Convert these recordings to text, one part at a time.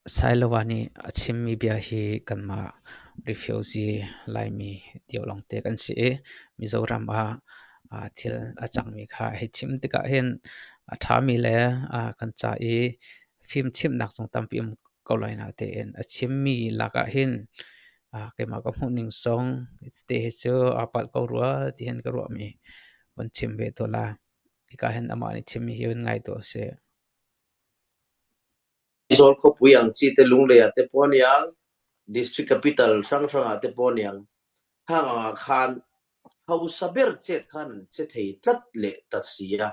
Sailova nih a chimmi bia hi kanmah refugee Laimi cio lawngte kan si i Mizoram ah thil a cangmi kha hei chim tikah hin a ṭhami le kan ca i fimchimhnak zong tampi um ko lai natein a chimmi lakah hin keimah ka hmuhning zong te hi cu aa palh ko rua ti hin ka ruahmi von chim ve tuah la. Hika hin amah nih chimmi hi hun ngai tuah usih. Aizawl khawpui ang chi te Lunglei ah te pawh aniang, District Capital hrang ah te pawh aniang. Khang ah khan hausa ber chet khan an che thei tlat leh ta si a.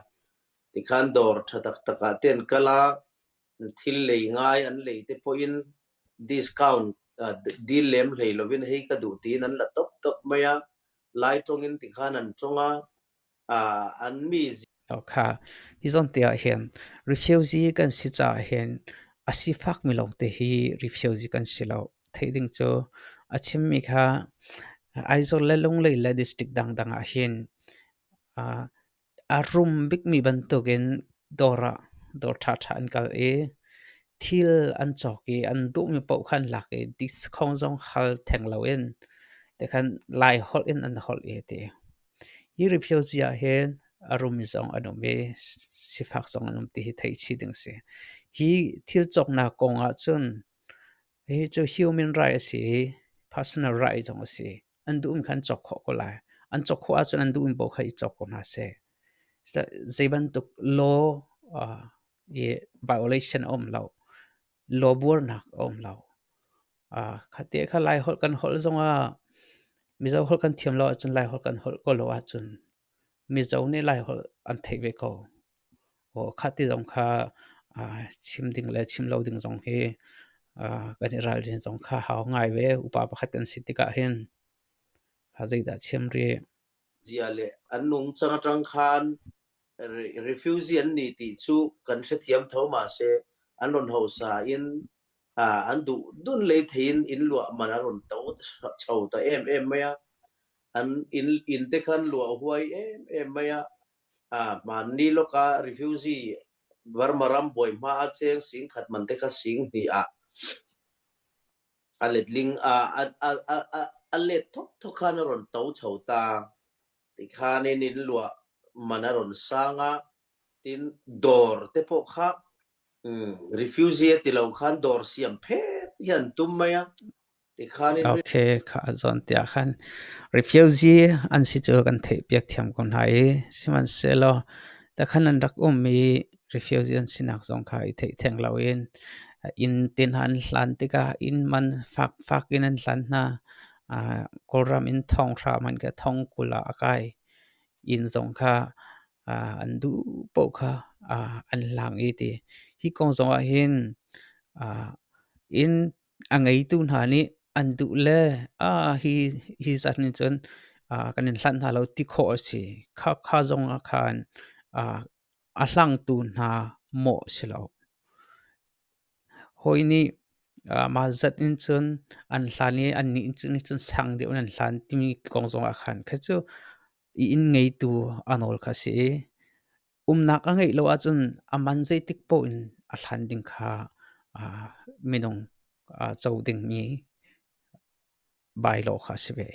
Tikhan dawr tha tak tak ah te an kal a, thil lei ngai an lei te pawhin discount dil lem hlei lovin hei ka duh tiin an la tawp tawp mai a. Lai tawngin tikhan an tawng a, an mi Kha hi zawn te ah hin refugee kan si caah hin a sifakmi lawngte hi refugee kan si lo. Theih ding cu a chimmi kha Aizawl le Lunglei le district dangdang ah hin a rum bikmi bantukin dawr ah dawr ṭhaṭha an kal i thil an cawk i an duhmi paoh kha an lak i discount zong hal theng loin tikhan Lai holh in an holh i a ti. Hi refugee ah hin a rum zong an um i sifak zong an um ti hi theih chih ding a si. Hi thil cawknak kong ahcun hihi cu human right a si i personal right zong a si. An duhmi kha an cawk khawh ko lai. An cawk khawh ahcun an duhmi paoh kha i cawk ko hna seh. Zei bantuk law i violation a um lo. Law buarnak a um lo. Khate kha Laiholh kan holh zongah Mizo holh kan thiam lo ahcun Laiholh kan holh ko lo ahcun Mizo nih Laiholh an theih ve ko. Aw khati zong kha chim ding le chim lo ding zong hi kan i ralrin zong kha hau ngai ve. Upa pakhat kan si tikah hin kha zeidah chim rih. Zia le an nungcang aṭang khan refugee an ni ti cu kan hrethiam tho mahse an rawn hausa in an duh dun lei theiin inn luah man a rawn to chho ta em em mai a. An inn inn te khan luah huai em em mai a. Hmanni lawka refugee Burma ram buai hma a cheng 10,000 man te kha 20,000 ah a letling a let thawk thawk khan a rawn to chho ta. Tikhanin in luah man a rawn sang a, tin dawr te pawh kha refugee a ti lo khan dawr siam phet hi an tum mai a. Tikhanin Okay, kha zawn tiah khan refugee an si cu kan theih piak thiam ko hna i sihmanhsehlaw takhan an rak um i refugee an sinak zong kha i theih theng loin inn te hna an hlan tikah inn man fakfak in an hlan hna. Kawlram in thonghra hmanh kha thongkul ah a kai. Inn zong kha an duh paoh kha an hlang i ti. Hi kong zong ah hin inn a ngeitu hna nih an duh le hi hi zat nih cun kan in hlanh hna lo ti khawh a si. Khakha zong ah khan a hlangtu hna mawh a si lo. Hawi nih mah zat in cun an hlan i annih nih cun sang deuh in an hlan timi kong zongah khan kha cu i inn ngeitu a nawl kha a si i umnak a ngeih lo ahcun a man zeitik paoh in a hlan ding kha minung co dingmi bylaw kha a si ve.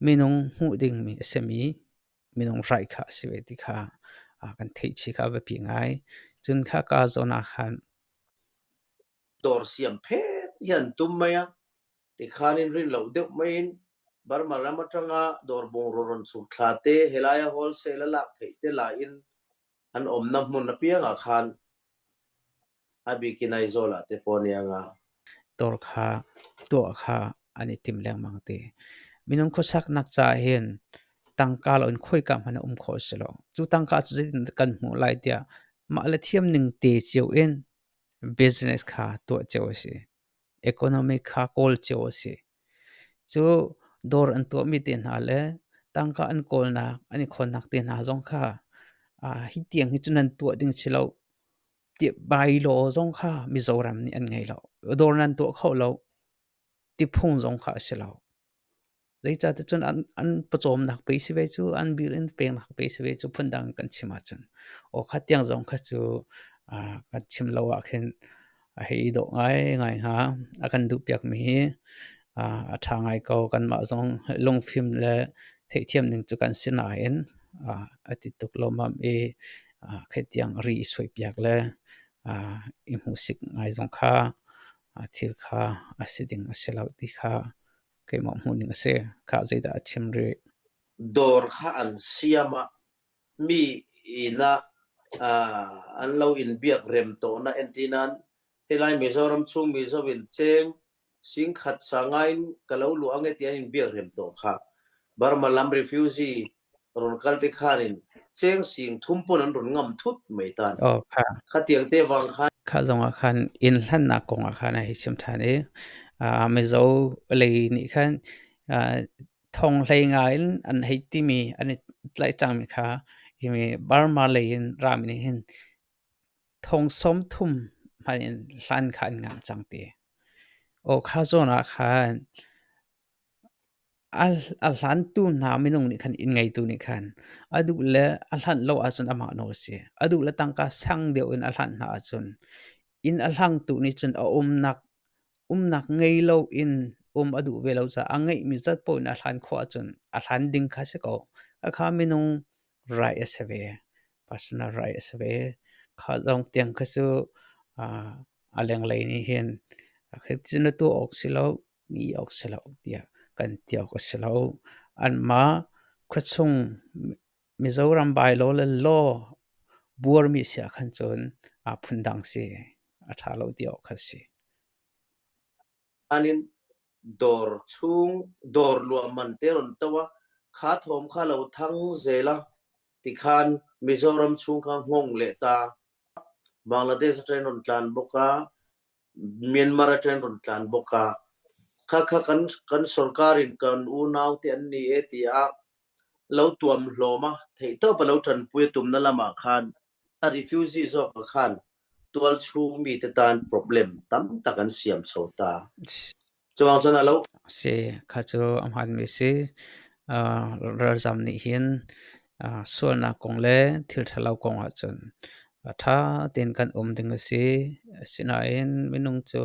Minung hmuh dingmi a simi minung hrai kha a si ve ti kha kan theih chih kha a biapi ngai. Cun khaka zawn ah khan Dawr siam phet hi an tum mai a. Tikhan in rin loh deuh maiin Burma ram aṭanga dawr bungraw rawn chuk thla te, helaia wholesale a lak theih te lain an awmna hmun apiangah khan a bikin Aizawl ah te pawh ania nga. Dawr kha tuah kha an i tim lengmang te. Minung khuasaknak caah hin tangka loin khoika hmanh ah um khawh a si lo. Cu tangka cu zeitin kan hmuh lai tiah mah le thiam ning te cio in business kha tuah cio a si. Economy kha kawl cio a si. Cu dawr an tuahmi te hna le tangka an kawlnak, an i khawnnak te hna zong kha hi tiang hi cu nan tuah ding si lo. Bylaw zong kha Mizoram nih an ngei lo. Dawr nan tuah kho lo. Tiphung zong kha a si lo. Zeicahtiah cun an pawcawmnak pei si ve cu, an bil in peknak pei si ve cu phundang kan chim ahcun. Aw kha tiang zong kha cu kan chim lo ah khin. A hei i dawh ngaingai hnga. A kan duhpiakmi hi a ṭha ngai ko. Kanmah zong lungfim le theihthiam ning cu kan si nain a ti tuk lawmmam i khitiang ri i suaipiak le i hmuhsik ngai zong kha thil kha a si ding a si lo ti kha keimah hmuhning a si. Khah zeidah a chim rih? Dawr kha an siam ah mi inn ah an lo in biak rem tawhnak entirnan helai Mizoram chung Mizo in cheng singkhat sanga in ka lo luah ange ti an in biak rem tawh kha. Burma lam refugee rawn kal te khan in cheng sing thum pawn an rawn ngam thut mai tan. Aw kha. Khatiang te vang khan Kha zong ah khan inn hlannak kong ah khan a hei chim ṭhan i Mizo lei nih khan thong hlei nga in an hei timi an i tlaih cangmi kha himi Burma lei in rami nih hin thong 30 hmanh in hlan kha an ngah cang ti. Aw kha zawn ah khan a hlantu hna minung nih khan inn ngeitu nih khan a duh le a hlanh lo ahcun amah nawl a si. A duh le tangka sang deuh in a hlanh hna ahcun inn a hlangtu nih cun a umnak ngei loin um a duh ve lo caah a ngeihmi zat paoh in a hlan khawh ahcun a hlan ding kha si ko. Khakha minung right a si ve. Personal right a si ve. Kha zong tiang kha cu a lenglei nih hin cutin na tuah awk si lo, ni awk si lo tiah kan ti awk a si lo. Anmah khuachung Mizoram bylaw le law buarmi si ahkhan cun aa phundang si. A ṭha lo ti awk kha si. Anin dawr chung dawr luah man te rawn to a, kha thawm kha lo thang zel a, tikhan Mizoram chung kha nghawng leh ta. Bangladesh atangin rawn tlan bawk a, Myanmar atangin rawn tlan bawk a. Kha kha kan sorkar in kan unau te an ni e tiah lo tuam hlawm a, theihtawp a lo tanpui a tumna lamah khan a refugee zawk ah khan tualchung mite tan problem tam tak an siam chho ta. Chuvang chuan a lo Si, kha cu a hmaanmi a si. Ralzam nih hin sualnak kong le thil ṭhalo kong ahcun ṭha tein kan um ding a si. Asinain minung cu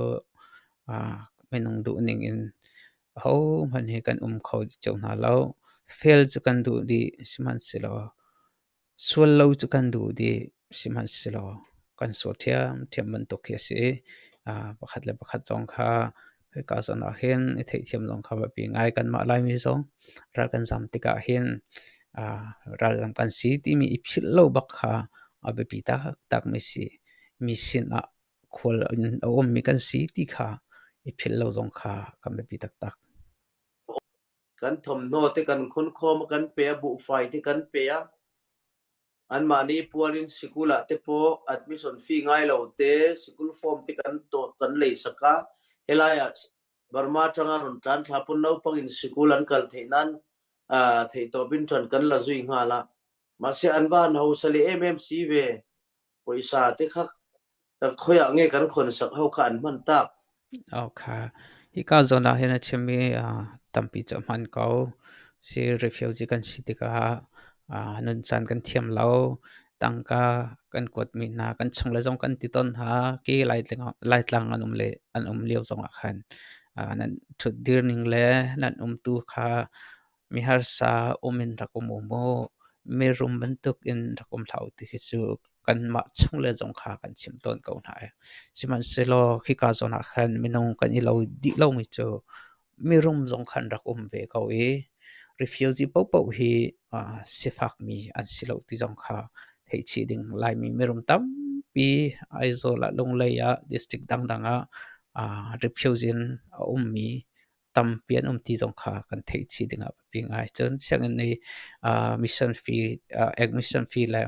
minung duhning in ahohmanh hi kan um kho cio hna lo. Fel cu kan duh dih, sihmanhsehlaw sual lo cu kan duh dih, sihmanhsehlaw kan sual ṭhiamṭhiam bantuk khi a si. Pakhat le pakhat zong kha hika zawn ah hin i theihthiam zong kha biapi ngai. Kanmah Laimi zong ral kan zam tikah hin ralzam kan si timi i philh lo bak kha a biapi taktakmi si. Mi sinah khual in a ummi kan si ti kha i philh lo zong kha kan biapi taktak. Kan thawmhnaw te kan khonkhawm a kan pe a, buhfai te kan pe a. Anmahni pual in sikul ah te pawh admission fee ngai lo te sikul form te kan kan lei sak a. Helai ah Burma tanga rawn tlan thla pawn naupang in sikul an kal theih nan theihtawp in ṭan kan la zui nghal a. Mahse an va han hausa leh em em si ve. Pawisa te kha khawiah nge kan khawn sak ho kha an hman tak. Okay. Hika zawn ah hin a chimmi tampi cu a hman ko. Si refugee kan si tikah nuncan kan thiam lo. Tangka kan kuatmi hna kan chungle zong kan ti tawn hna. Ki Laitlang an um le an um lio zongah khan nan ṭhutdir ning le nan umtu kha mi harsa um in rak um u mu. Mirum bantuk in rak um hlah u ti khi cu kanmah chungle zong kha kan chimh tawn ko hna. Sihmanhsehlaw khika zawn ah khan minung kan i lo dih lomi cu mirum zong khan rak um ve ko i refugee paohpaoh hi sifakmi an si lo ti zong kha theihchih ding. Laimi mirum tampi Aizawl ah, Lunglei ah, district dangdang ah refugee in a ummi tampi an um ti zong kha kan theih chih ding ah biapi ngai. Cun sianginn i mission fee, admission fee le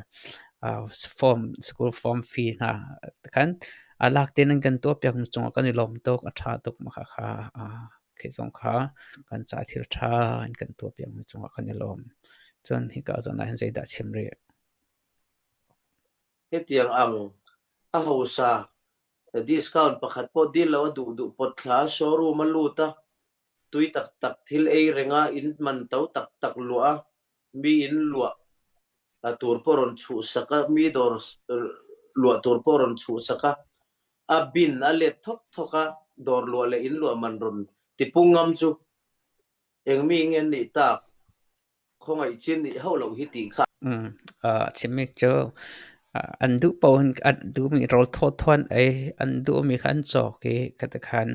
form, school form fee hna khan a lak tein an kan tuahpiak mi cungah kan i lawm tuk, a ṭha tuk mah khakha khi zong kha kan ca thil ṭha an kan tuahpiak mi cungah kan i lawm. Cun hika zawn ah hin zeidah chim rih? Hetiang ang a hausa discount pakhat pawh dil lo a duh duh pawtthla showroom a lut a, tui taktak thil ei reng a, inn man to taktak luah a, mi inn luah tur pawh rawn chhuhsak a, mi dawr luah tur pawh rawn chhuhsak a. A bin a let thawkthawk a, dawr luah le inn luah man rawn tipung ngam chu engmi nge an nih tak? Khawngaih chin nih hauh lo hi ti kha. Chimmi cu an duh paoh in an duhmi rawl thawthawn ei, an duhmi kha an cawk i khatikhan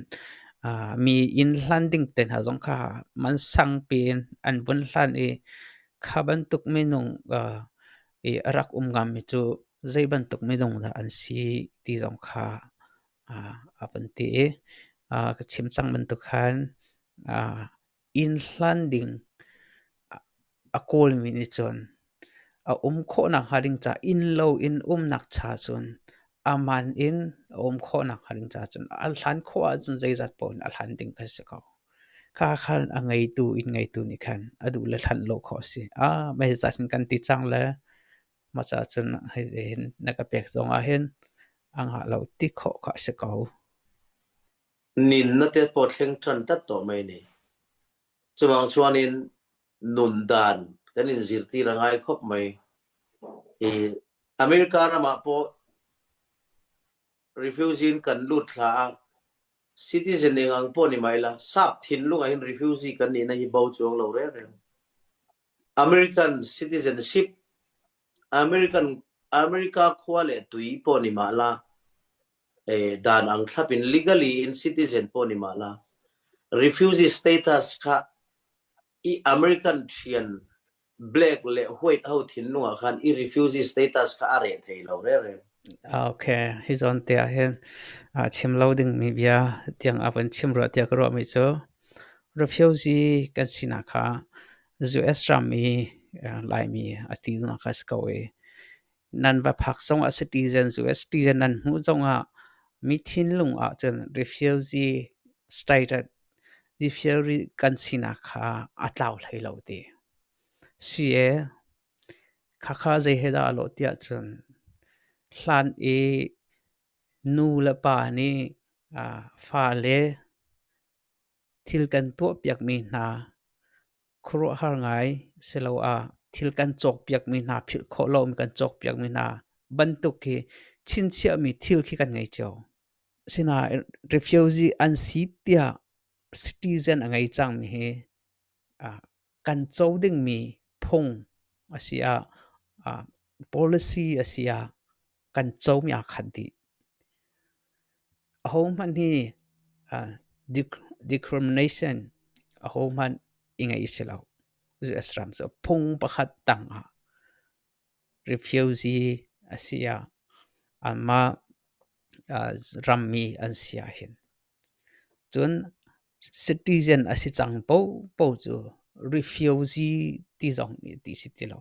mi inn hlan ding te hna zong kha man sang piin an vun hlan i kha bantuk minung i a rak um ngammi cu zei bantuk minung dah an si ti zong kha a van ti i ka chim cang bantuk khan inn hlan ding a kawlmi nih cun a um khawhnak hnga ding caah innlo in umnak cha cun aman in a um khawhnak hnga ding caah cun a hlan khawh ahcun zeizat paoh in a hlan ding kha si ko. Kha khan a ngeitu inn ngeitu nih khan a duh le hlanh lo khawh a si. Ah, mei zat hin kan ti cang le mah caah cun hihin na ka pek zong ah hin a ngah lo ti khawh kha a si ko. Nin na te pawh thleng ṭan tlat tawh mai ni. Chuvang chuanin nun dan kan in zirtir a ngai khawp mai. I America ram ah pawh refugee in kan lut thla a, citizen eng ang pawh ni mai la, sap thinlung ah hin refugee kan nihna hi bo chuang lo reng reng. American citizenship, American America khua leh tui pawh ni mah la, dan ang thlap in legally in citizen pawh ni mah la, refugee status kha i American thian black le white ho thinlung ah khan i refugee status kha a reh thei lo re re. Okay, hi zawn te ah hin chim lo dingmi bia tiang a van chim rua tiah ka ruahmi cu refugee kan sinak kha US ram i Laimi a ti duhnak kha si ko i nan va phak zongah citizen US citizen nan hmuh zongah mi thinlung ah cun refugee status refugee kan sinak kha a tlau hlei lo ti. Si e, khakha zei he dah a lawh tiah cun hlan i nu le pa nih fale thil kan tuahpiakmi hna khuaruahhar ngai siloah thil kan cawkpiakmi hna philh khawh lomi kan cawkpiakmi hna bantuk hi chinchiahmi thil khi kan ngei cio. Sinain refugee an si tiah citizen a ngei cangmi hi kan co dingmi phung a si ah policy a si ah kan comi aa khat dih. Ahohmanh hi discrimination ahohmanh i ngeih si lo. US ram cu phung pakhat tangah refugee a si ah anmah rammi an si ahhin cun citizen a si cang paohpaoh cu refugee ti zong nih ti si ti lo.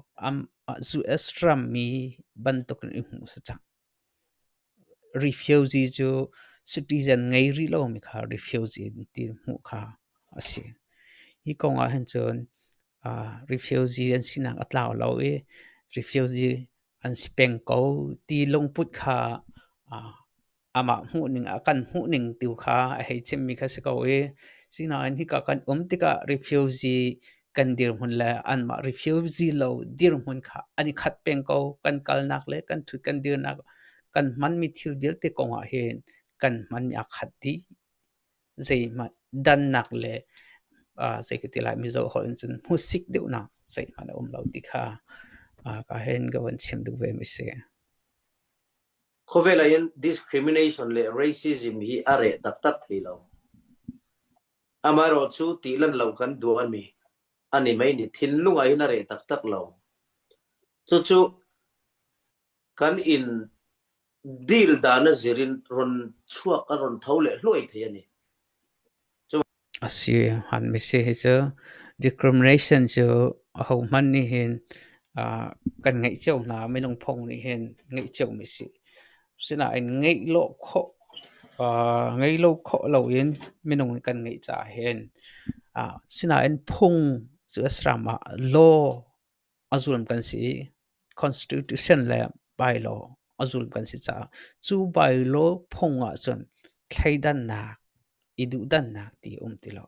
US rammi bantukin i hmuh a si cang. Refugee cu citizen ngei rih lomi kha refugee ti hmuh kha a si. Hi kong ah hin cun refugee an sinak a tlau lo i refugee an si peng ko ti lungput kha amah hmuhning a kan hmuhning tu kha a hei chimmi kha si ko i sinain hika kan um tikah refugee kan dirhmun le anmah refugee lo dirhmun kha an i khat peng ko. Kan kalnak le kan ṭhut kan dirnak kan hmanmi thil vialte kong ah hin kan hmanmi aa khat dih. Zeihmanh dannak le zei ka ti lai Mizo holh in cun hmusik deuhnak zeihmanh a um lo ti kha ka hen ka van chim duh ve mi si. Khawvel ah hin discrimination le racism hi a reh taktak thei lo. Amaherawhcu ti lan lo kan duahmi an i mei nih thinlung ah hin a reh taktak lo. Cucu kan in deal dan a zir in ron chuak a ron tho leh hluai thei a ni. A si, han mi si hi cu discrimination cu ahohmanh nih hin kan ngeih cio hna. Minung phung nih hin ngeih ciomi si. Sinain ngeih lo khawh ngei lo khawh loin minung nih kan ngeih caah hin sinain phung cu a ram ah law a zulm kan si i constitution le bylaw a zulm kan si caah cu bylaw phung ahcun thleidannak i duhdannak ti a um ti lo.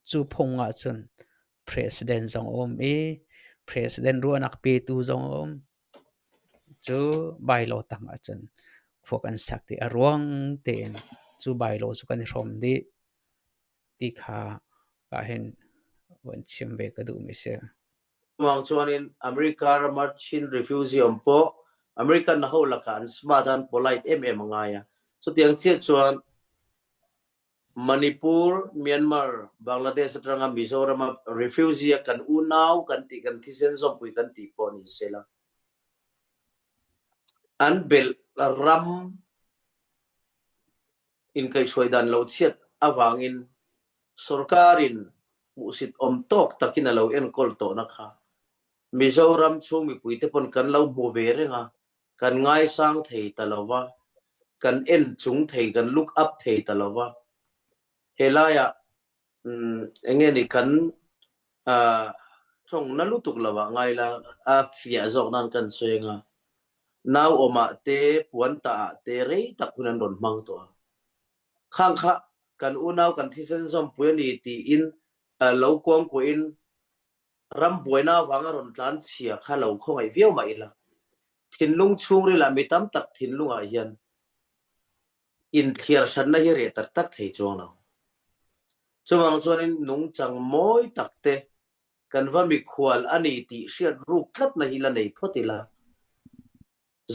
Cu phung ahcun president zong a um i president ruahnak petu zong a um. Cu bylaw tang ahcun Khua kan sak ti a ruang tein cu bylaw cu kan i hrawm dih ti kha ahhin van chim ve ka duhmi si. Chuvang chuanin America rama Chin refugee awm pawh American ho lakah an smart an polite em em a ngai a. Chutiang chiah chuan Manipur, Myanmar, Bangladesh atanga Mizoram a refugee a kan unau kan tih kan thisen zawmpui kan tih pawh ni sela an belh ram inkaihhruai dan lo chhiat avangin sorkarin hmuhsit awm tawk takin a lo enkawl tawhna kha Mizoram chhung mipuite pawn kan lo hmu ve reng a, kan ngaisang thei ta lo va, kan en chung thei, kan look up thei ta lo va. Helaiah eng nge ni kan tawng na lutuk lo ah ngai la, a fiah zawk nan kan sawi ang a, nau awmah te, puan tah ah te rei tak hun an rawn hmang tawh a. Khang kha kan unau kan thisen zawmpui a ni tiin lo kuangkuahin ram buaina avanga rawn tlan chhia kha lo khawngaih viau mah ila, thinlung chhungril ah mi tam tak thinlungah hian Inthliar hranna hi reh tak tak thei chuang lo. Chuvang chuanin nungchang mawi tak te kan va mikhual a ni tih hriat ruk tlatna hi la nei phawt ila.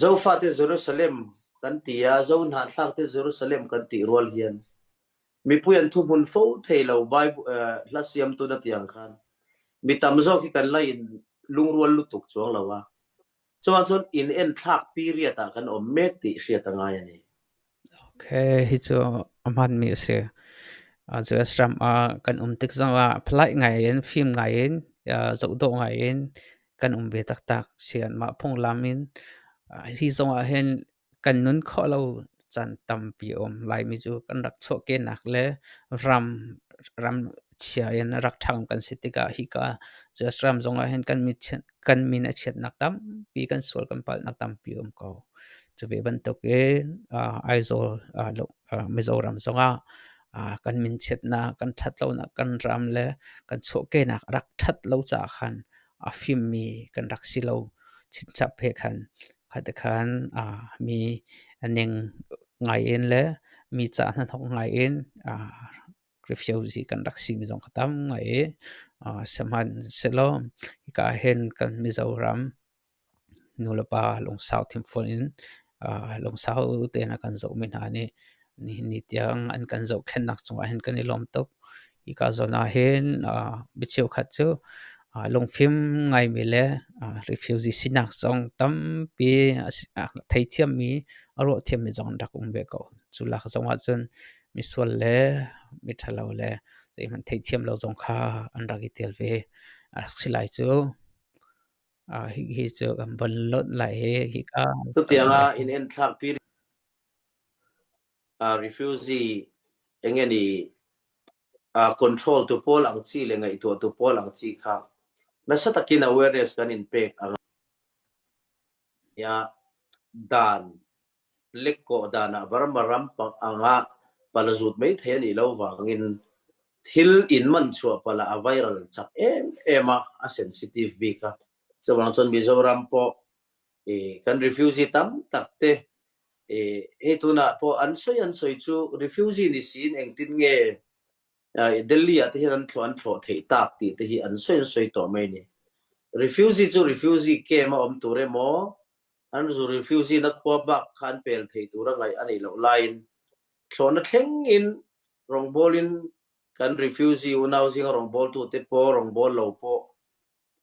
Zofate Jerusalem kan ti a, Zohnahthlakte Jerusalem kan tih rual hian mipui an thuhmun fo thei lo Bible hla siamtuna tih ang khan mi tam zawk hi kan la in lungrual lutuk chuang lo a. Chuvang chuan in enthlak period ah kan awm mek tih hriat a ngai a ni. Okay, hi cu a hmanmi a si. US ram ah kan um tik zongah polite ngai in, fim ngai in, zohdawh ngai in kan um ve taktak. Sian mah phunglam in hi zongah hin kan nun khawh lo caan tampi a um. Laimi cu kan rak chuahkehnak le ram ram chia in rak ṭhang kan si tikah hika US ram zongah hin kan min a chiatnak tampi, kan sual kan palhnak tampi a um ko. Cu ve bantukin Aizawl Mizoram zongah kan min chiatnak, kan ṭhatlonak, kan ram le kan chuahkehnak a rak ṭhat lo caah khan a fimmi kan rak si lo chinchap he khan khate khan mi a ning ngai in le mi ca hnahnok ngai in refugee kan rak simi zong kha tam ngai i sihmanhsehlaw hika ah hin kan Mizoram nulepa lungsau thimfual in lungsau tein a kan zohmi hna nih nihin ni tiang an kan zohkhenhnak cungah hin kan i lawm tuk. Hika zawn ah hin mi cheukhat cu lungfim ngaimi le refugee sinak zong tampi a theithiammi, a ruahthiammi zong an rak um ve ko. Cu lak zong ahcun misual le miṭhalo le zeihmanh theithiam lo zong kha an rak i tel ve. A rak si lai cu. Hihi cu kan von lonh lai i hika Chutiang ah in enthlak pi refugee enge ni control tu pawl ang chi le ngaihtuah tu pawl ang chi kha nasa takin awareness kan in pek ang ya dan lekkawh danah Burma ram anga palzut mai thei anih lo vangin thil in man chhuah pala a viral chak em em a, a sensitive bik a. Chuvang chuan Mizoram pawh kan refugee tam tak te hei tunah pawh an sawi an sawi chu refugee ni siin engtin nge Delhi ah te hian an thlawh an thlawh theih tak tih te hi an sawi an sawi tawh mai ni. Refugee chu refugee camp a awm tur emaw an zu refugee na khua bak kha an pel thei tur a ngaih a nih loh laiin thlawhna thleng in rawngbawl in kan refugee unau zinga rawngbawl tu te pawh rawngbawl lo pawh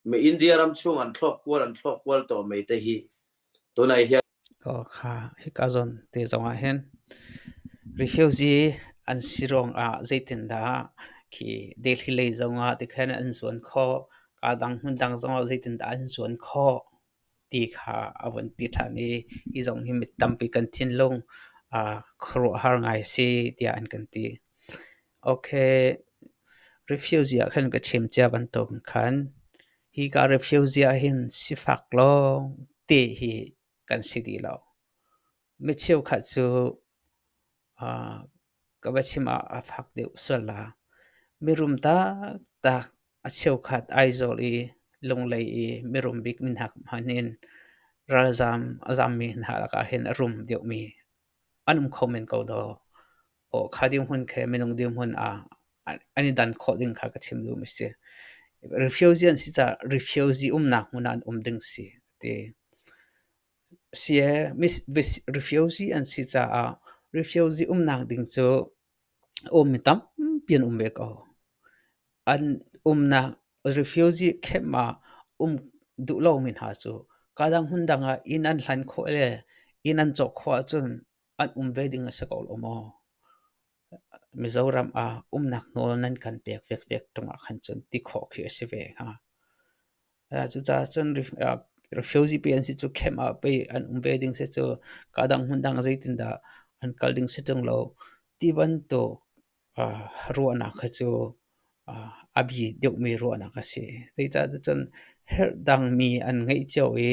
mi India ram chhung an thlawk kual tawh mai te hi tunah hian Ko kha hika zawn te zongah hin refugee an si ruangah zeitindah khi Delhi lei zongah tikhan an zuan khawh, kaa dang hmun dang zongah zeitindah an zuan khawh ti kha a vun ti ṭhan i hi zong hi mi tampi kan thinlung khuaruahhar ngai a si tiah an kan ti. Okay, refugee ah khan ka chim cia bantuk khan hika refugee ah hin sifak lawng te hi kan si dih lo. Mi cheukhat cu ka va chim ah a fak deuh sual la. Mirum taktak a cheukhat Aizawl i Lunglei i mirum bik minak hmanh in ralzaam a zammi hna lakah hin a rum deuhmi An um kho men ko daw. Aw kha dirhmun khe minung dirhmun ah an i dan khawh ding kha ka chim duhmi si. Refugee an si caah refugee umnak hmun ah an um ding si ti. Sie refugee an si caah refugee umnak ding cu um mi tampi an um ve ko. An umnak refugee camp ah um duh lomi hna cu kadang hmundang ah inn an hlan khawh le inn an cawk khawh ahcun an um ve ding a si ko lo maw? Mizoram ah umnak nawl nan kan pek vekvek ṭung ah khan cun ti khawh khi a si ve hnga. Cucaah cun refugee pe an si cu camp ah pei an um ve ding si cu kadang hmundang zeitindah an kal ding si ṭung lo ti bantuk ruahnak kha cu a bi deuhmi ruahnak a si. Zeicahtiah cun herh dangmi an ngeih cio i